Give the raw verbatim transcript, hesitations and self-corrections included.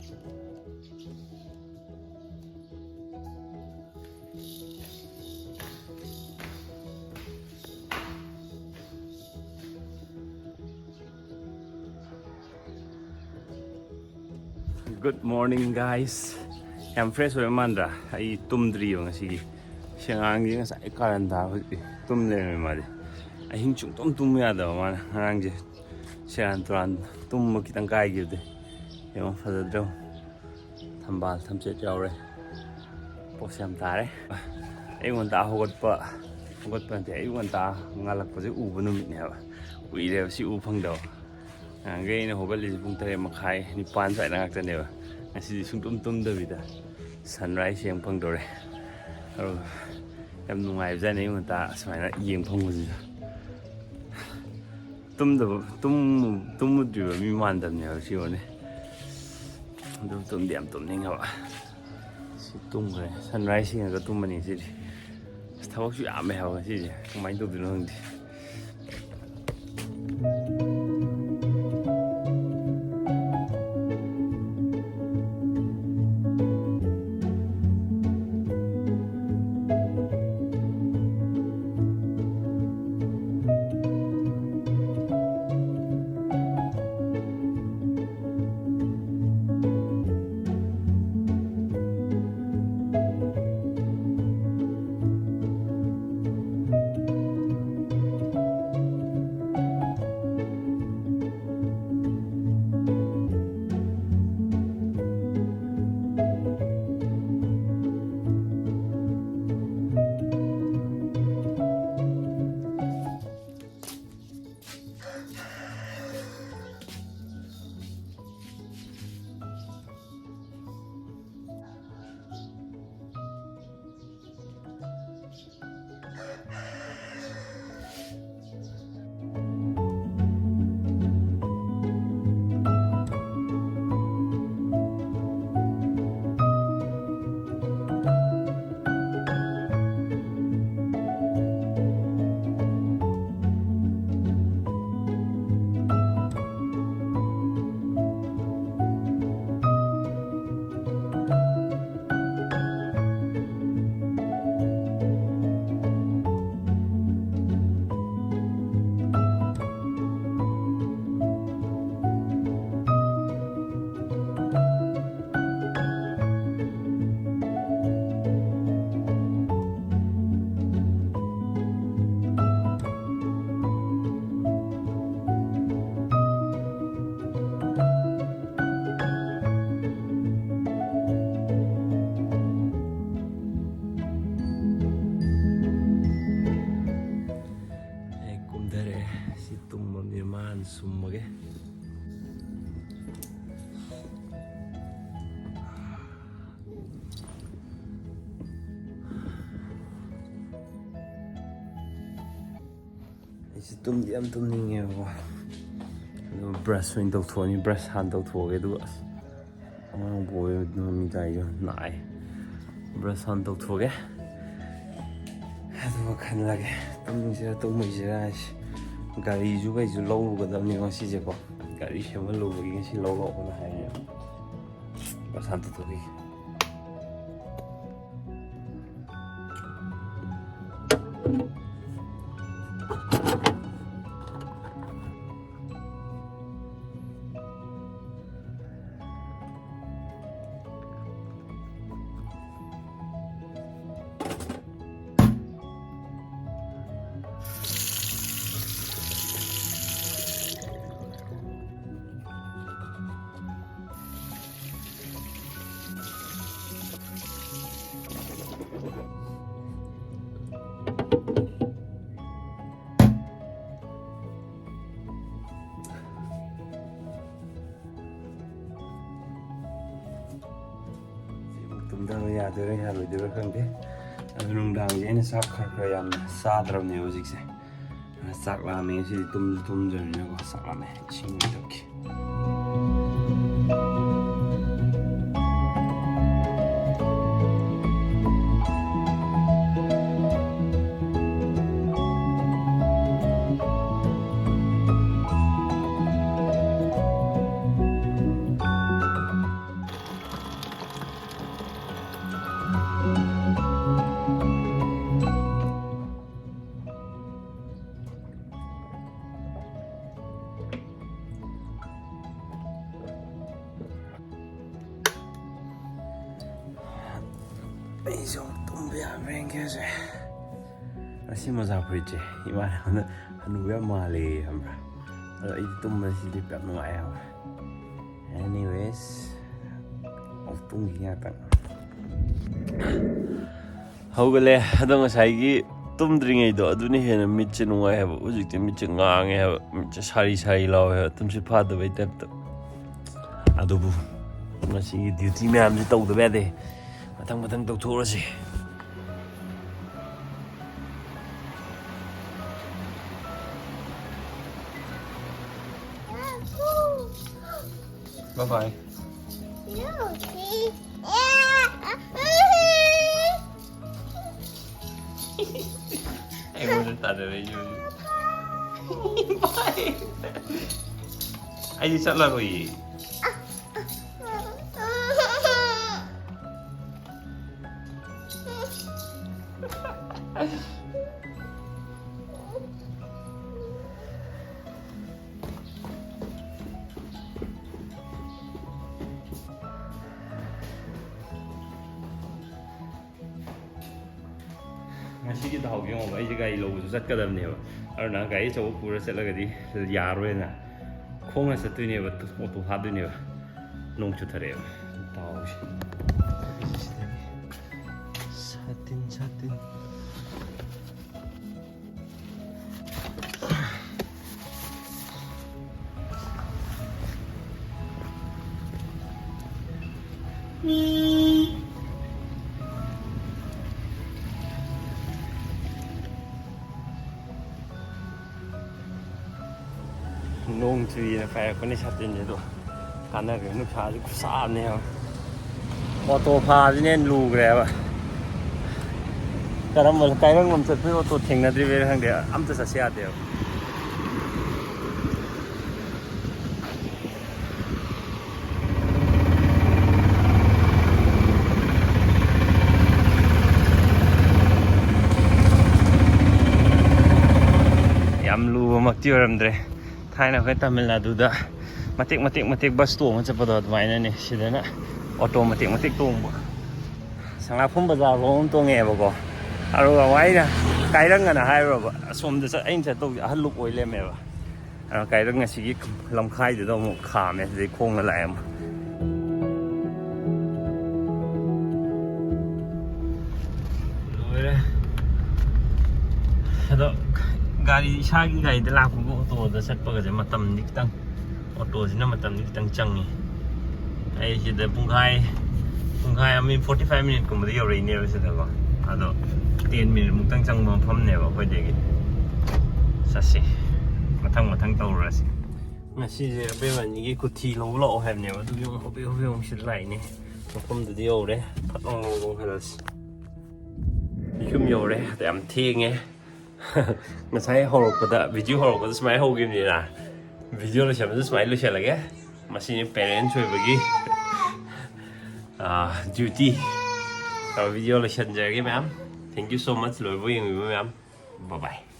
Good morning, guys. ꯌꯥꯝ fresh ꯑꯣꯏꯕ ꯃꯥꯟꯗ꯭ꯔꯥ? ꯑꯩ ꯇꯨꯝꯗ꯭ꯔꯤꯕ ꯉꯁꯤꯒꯤ꯫ ꯁꯤ ꯑꯉꯥꯡꯁꯤ ꯉꯁꯥꯏ ꯀꯥꯔꯟ ꯇꯥꯕ, ꯍꯧꯖꯤꯛ ꯇꯨꯝ ꯂꯩꯔꯝꯃꯦ ꯃꯥꯗꯤ꯫ ꯑꯍꯤꯡ ꯁꯨꯡꯇꯨꯝ ꯇꯨꯝꯕ ꯌꯥꯗꯕ ꯃꯥꯅ꯫ ꯉꯔꯥꯡꯁꯦ ꯁꯦꯔꯥꯟ ꯇꯨꯔꯥꯟ ꯇꯨꯝꯕ ꯈꯤꯇꯪ ꯀꯥꯏꯈꯤꯕꯗꯤ꯫ ꯌꯦꯡꯉꯣ, ꯐꯖꯗ꯭ꯔꯣ? ꯊꯝꯕꯥꯜ ꯊꯝꯆꯦꯠ ꯌꯥꯎꯔꯦ꯫ ꯄꯣꯁ ꯌꯥꯝ ꯇꯥꯔꯦ꯫ ꯑꯌꯨꯛ ꯉꯟꯇꯥ ꯍꯧꯒꯠꯄ, ꯍꯧꯒꯠꯄ ꯅꯠꯇꯦ, ꯑꯌꯨꯛ ꯉꯟꯇꯥ ꯉꯥꯜꯂꯛꯄꯁꯦ ꯎꯕ ꯅꯨꯃꯤꯠꯅꯦꯕ꯫ ꯀꯨꯏꯔꯦꯕ ꯁꯤ ꯎ ꯐꯪꯗꯕ꯫ ꯅꯍꯥꯟꯈꯩ ꯑꯩꯅ ꯍꯧꯒꯠꯂꯤꯁꯦ ꯄꯨꯡ ꯇꯔꯦꯠ ꯃꯈꯥꯏ, ꯅꯤꯄꯥꯟ ꯁ꯭ꯋꯥꯏꯗ ꯉꯥꯛꯇꯅꯦꯕ꯫ ꯉꯁꯤꯗꯤ ꯁꯨꯡꯇꯨꯝ ꯇꯨꯝꯗꯕꯤꯗ sunrise ꯌꯦꯡ ꯐꯪꯗꯣꯔꯦ꯫ ꯑꯗꯨ ꯌꯥꯝ ꯅꯨꯡꯉꯥꯏꯕꯖꯥꯠꯅꯤ ꯑꯌꯨꯛ ꯉꯟꯇꯥ ꯁꯨꯃꯥꯏꯅ ꯌꯦꯡ ꯐꯪꯕꯁꯤꯁꯨ꯫ ꯇꯨꯝꯗꯕ, ꯇꯨꯝ-, ꯇꯨꯝꯃꯨꯗ꯭ꯔꯤꯕ ꯃꯤ ꯃꯥꯟꯗꯕꯅꯦꯕ ꯁꯤ ꯎꯔꯅꯤ꯫ ꯑꯗꯨ ꯇꯨꯝꯗꯤ ꯌꯥꯝ ꯇꯨꯝꯅꯤꯡꯉꯕ꯫ ꯁꯤ ꯇꯨꯝꯈ꯭ꯔꯦ꯫ Sunrise ꯌꯦꯡꯉꯒ ꯇꯨꯝꯃꯅꯤ ꯁꯤꯗꯤ꯫ ꯑꯁ, ꯊꯕꯛꯁꯨ ꯌꯥꯝꯃꯦ ꯍꯥꯏꯕ ꯉꯁꯤꯁꯦ꯫ ꯀꯃꯥꯏꯅ ꯇꯧꯗꯣꯏꯅꯣ ꯈꯪꯗꯦ꯫ ꯁꯤ ꯇꯨꯝꯗꯤ ꯌꯥꯝ ꯇꯨꯝꯅꯤꯡꯉꯦꯕꯀꯣ꯫ ꯑꯗꯨ ꯕ꯭ꯔꯁ ꯑꯣꯏꯅ ꯇꯧꯊꯣꯛꯑꯅꯤ꯫ ꯕ꯭ꯔꯁ ꯍꯥꯟꯅ ꯇꯧꯊꯣꯛꯑꯒꯦ, ꯑꯗꯨꯒ ꯑꯁ, ꯑꯉꯥꯡ ꯄꯣꯛꯑꯦ, ꯃꯃꯤꯗꯥꯏꯁꯨ ꯅꯥꯏ꯫ ꯕ꯭ꯔꯁ ꯍꯥꯟꯅ ꯇꯧꯊꯣꯛꯑꯒꯦ, ꯑꯗꯨꯒ ꯈꯜꯂꯒꯦ ꯇꯨꯝꯁꯤꯔꯥ ꯇꯨꯝꯃꯣꯏꯁꯤꯔꯥ ꯍꯥꯏꯁꯦ꯫ ꯒꯥꯔꯤꯁꯨ ꯀꯩꯁꯨ ꯂꯧꯔꯨꯒꯗꯕꯅꯤ ꯉꯁꯤꯁꯦꯀꯣ꯫ ꯒꯥꯔꯤ ꯁꯦꯝꯍꯜꯂꯨꯕꯒꯤ ꯉꯁꯤ ꯂꯧ ꯂꯥꯛꯑꯣꯅ ꯍꯥꯏꯔꯦꯕ꯫ ꯕ꯭ꯔꯁ ꯍꯥꯟꯅ ꯇꯧꯊꯣꯛꯈꯤꯒꯦ꯫ ꯁꯤꯕꯨ ꯇꯨꯝꯊꯕ ꯌꯥꯗꯣꯏꯔꯥ ꯌꯥꯔꯣꯏꯗꯣꯏꯔꯥ ꯈꯪꯗꯦ꯫ ꯑꯗꯨ ꯅꯨꯡꯗꯥꯡꯁꯦ ꯑꯩꯅ ꯆꯥꯛ ꯈꯔ ꯈꯔ ꯌꯥꯝꯅ ꯆꯥꯗ꯭ꯔꯕꯅꯦ ꯍꯧꯖꯤꯛꯁꯦ꯫ ꯆꯥꯛ ꯂꯥꯝꯃꯦ ꯉꯁꯤꯗꯤ, ꯇꯨꯝꯁꯨ ꯇꯨꯝꯗ꯭ꯔꯕꯅꯤꯅꯀꯣ꯫ ꯆꯥꯛ ꯂꯥꯝꯃꯦ, ꯏꯁꯤꯡ ꯑꯃ ꯊꯛꯀꯦ꯫ ꯑꯩꯁꯨ ꯑꯃꯨꯛ ꯇꯨꯝꯕ ꯌꯥꯕ꯭ꯔꯥ ꯌꯦꯡꯒꯦ ꯍꯧꯖꯤꯛ꯫ ꯑꯁꯤ ꯃꯣꯖꯥ ꯐꯨꯔꯤꯠꯁꯦ ꯏꯃꯥꯟꯅꯕꯅ ꯍꯅꯨꯕ ꯌꯥꯝ ꯃꯥꯜꯂꯦ ꯈꯪꯕ꯭ꯔꯥ? ꯑꯗꯣ ꯑꯩꯗꯤ ꯇꯨꯝꯕꯁꯤꯗꯤ ꯌꯥꯝ ꯅꯨꯡꯉꯥꯏ ꯍꯥꯏꯕ꯫ Anyways, ꯑꯃꯨꯛ ꯇꯨꯝꯈꯤ ꯉꯥꯛꯇꯪ꯫ ꯍꯧꯒꯠꯂꯦ꯫ ꯑꯗꯣ ꯉꯁꯥꯏꯒꯤ ꯇꯨꯝꯗ꯭ꯔꯤꯉꯩꯗꯣ ꯑꯗꯨꯅ ꯍꯦꯟꯅ ꯃꯤꯠꯁꯦ ꯅꯨꯡꯉꯥꯏ ꯍꯥꯏꯕ꯫ ꯍꯧꯖꯤꯛꯇꯤ ꯃꯤꯠꯁꯦ ꯉꯥꯡꯉꯦ ꯍꯥꯏꯕ, ꯃꯤꯠꯁꯦ ꯁꯥꯔꯤ ꯁꯥꯔꯤ ꯂꯥꯎꯋꯦ ꯍꯥꯏꯕ, ꯇꯨꯝꯁꯤꯠ ꯐꯥꯗꯕꯩ ꯇꯥꯏꯞꯇ꯫ ꯑꯗꯨꯕꯨ ꯉꯁꯤꯒꯤ ꯗ꯭ꯌꯨꯇꯤ ꯃꯌꯥꯝꯁꯦ ꯇꯧꯗꯕ ꯌꯥꯗꯦ꯫ ꯃꯊꯪ ꯃꯊꯪ ꯇꯧꯊꯣꯛꯎꯔꯁꯤ꯫ ꯍꯣꯏ꯫ ꯑꯩꯉꯣꯟꯗ ꯇꯥꯟꯅꯔꯛꯏꯁꯦ ꯍꯧꯖꯤꯛ꯫ ꯑꯩꯗꯤ ꯆꯠꯂꯔꯣꯏꯌꯦ꯫ ꯉꯁꯤꯒꯤ ꯗꯥꯎ ꯌꯦꯡꯉꯣꯕ, ꯑꯩꯁꯦ ꯒꯥꯔꯤ ꯂꯧꯕꯁꯨ ꯆꯠꯀꯗꯕꯅꯦꯕ, ꯑꯗꯨꯅ ꯒꯥꯔꯤ ꯑꯆꯧꯕ ꯄꯨꯔ ꯆꯠꯂꯒꯗꯤ ꯌꯥꯔꯣꯏꯅ ꯈꯣꯡꯅ ꯆꯠꯇꯣꯏꯅꯦꯕ, ꯑꯣꯇꯣ ꯐꯥꯗꯣꯏꯅꯦꯕ꯫ ꯅꯣꯡ ꯆꯨꯊꯔꯛꯑꯦꯕ꯫ ꯗꯥꯎꯁꯦ꯫ ꯁꯥꯇꯤꯟ, ꯁꯥꯇꯤꯟ꯫ ꯅꯣꯡ ꯆꯨꯏꯅ ꯄꯥꯏꯔꯛꯄꯅꯤ ꯁꯥꯇꯤꯟꯁꯦ, ꯑꯗꯣ ꯀꯥꯟꯅꯈ꯭ꯔꯦ꯫ ꯅꯨꯡꯁꯥꯁꯦ ꯈꯨꯠꯁꯥ ꯑꯃꯅꯦꯕ꯫ ꯑꯣꯇꯣ ꯐꯥꯕꯁꯤꯅ ꯍꯦꯟꯅ ꯂꯨꯈ꯭ꯔꯦꯕ꯫ ꯀꯔꯝꯕ ꯀꯥꯏꯔꯪꯕꯝ ꯆꯠꯄꯒꯤ ꯑꯣꯇꯣ ꯊꯦꯡꯅꯗ꯭ꯔꯤꯕꯩꯔ ꯈꯪꯗꯦ, ꯑꯝꯇ ꯆꯠꯁꯤ ꯌꯥꯗꯦꯕ꯫ ꯌꯥꯝ ꯂꯨꯕꯃꯛꯇꯤ ꯑꯣꯏꯔꯝꯗ꯭ꯔꯦ꯫ ꯊꯥꯏꯅ ꯑꯩꯈꯣꯏ ꯇꯥꯃꯤꯜ ꯅꯥꯗꯨꯗ ꯃꯇꯦꯛ ꯃꯇꯦꯛ ꯃꯇꯦꯛ ꯕꯁ ꯇꯣꯡꯉ ꯆꯠꯄꯗꯣ ꯑꯗꯨꯃꯥꯏꯅꯅꯦ꯫ ꯁꯤꯗꯅ ꯑꯣꯇꯣ ꯃꯇꯦꯛ ꯃꯇꯦꯛ ꯇꯣꯡꯕ꯫ ꯁꯉꯥꯛꯐꯝ ꯕꯖꯥꯔ ꯐꯥꯎ ꯑꯃ ꯇꯣꯡꯉꯛꯑꯦꯕꯀꯣ꯫ ꯑꯗꯨꯒ ꯑꯩꯅ ꯀꯥꯏꯔꯪꯒꯅ ꯍꯥꯏꯔꯨꯔꯕ, ꯑꯁꯣꯝꯗ ꯆꯠ-, ꯑꯩꯅ ꯆꯠꯇꯧꯁꯦ ꯑꯍꯜ ꯂꯨꯞ ꯑꯣꯏ ꯂꯩꯔꯝꯃꯦꯕ꯫ ꯑꯗꯣ ꯀꯥꯏꯔꯪ ꯑꯁꯤꯒꯤ ꯂꯝꯈꯥꯏꯗꯨꯗ ꯑꯃꯨꯛ ꯈꯥꯝꯃꯦ, ꯑꯗꯩ ꯈꯣꯡꯅ ꯂꯥꯛꯑꯦ ꯑꯃꯨꯛ꯫ ꯂꯣꯏꯔꯦ꯫ ꯑꯗꯣ ꯒꯥꯔꯤ, ꯏꯁꯥꯒꯤ ꯒꯥꯔꯤꯗ ꯂꯥꯛꯄꯒ ꯑꯣꯇꯣꯗ ꯆꯠꯄꯒꯁꯦ ꯃꯇꯝꯗꯤ ꯈꯤꯇꯪ, ꯑꯣꯇꯣꯁꯤꯅ ꯃꯇꯝꯗꯤ ꯈꯤꯇꯪ ꯆꯪꯉꯤ꯫ ꯑꯩ ꯁꯤꯗ ꯄꯨꯡꯈꯥꯏ, ꯄꯨꯡꯈꯥꯏ ꯑꯃ, forty five minute ꯀꯨꯝꯕꯗ ꯌꯧꯔꯛꯏꯅꯦꯕ ꯁꯤꯗꯀꯣ꯫ ꯑꯗꯣ ten minute ꯃꯨꯛꯇꯪ ꯆꯪꯕ ꯃꯐꯝꯅꯦꯕ ꯑꯩꯈꯣꯏꯗꯒꯤ꯫ ꯆꯠꯁꯤ, ꯃꯊꯪ ꯃꯊꯪ ꯇꯧꯔꯨꯔꯁꯤ꯫ ꯉꯁꯤꯁꯦ ꯑꯕꯦꯝꯃ ꯑꯅꯤꯒꯤ ꯀꯨꯊꯤ ꯂꯧꯕ ꯂꯥꯛꯑꯣ ꯍꯥꯏꯕꯅꯦꯕ, ꯑꯗꯨꯒꯤ ꯑꯃꯨꯛ ꯍꯣꯕꯦ ꯍꯣꯕꯦ ꯑꯃꯨꯛ ꯁꯤꯗ ꯂꯥꯛꯏꯅꯦ꯫ ꯃꯐꯝꯗꯨꯗꯤ ꯌꯧꯔꯦ, ꯐꯠ ꯂꯥꯎꯅ ꯂꯧꯕ ꯍꯜꯂꯁꯤ꯫ ꯌꯨꯝ ꯌꯧꯔꯦ, ꯌꯥꯝ ꯊꯦꯡꯉꯦ꯫ ꯉꯁꯥꯏ ꯍꯧꯔꯛꯄꯗ, ꯚꯤꯗꯤꯑꯣ ꯍꯧꯔꯛꯄꯗ ꯁꯨꯃꯥꯏꯅ ꯍꯧꯈꯤꯕꯅꯤꯅ, ꯚꯤꯗꯤꯑꯣ ꯂꯣꯏꯁꯟꯕꯗ ꯁꯨꯃꯥꯏꯅ ꯂꯣꯏꯁꯜꯂꯒꯦ꯫ ꯃꯁꯤꯅꯤ ꯄꯦꯔꯦꯟꯁ ꯑꯣꯏꯕꯒꯤ ꯗ꯭ꯌꯨꯇꯤ꯫ ꯚꯤꯗꯤꯑꯣ ꯂꯣꯏꯁꯟꯖꯔꯒꯦ ꯃꯌꯥꯝ꯫ Thank you so much ꯂꯣꯏꯕ ꯌꯦꯡꯕꯤꯕ ꯃꯌꯥꯝ꯫ Bye bye꯫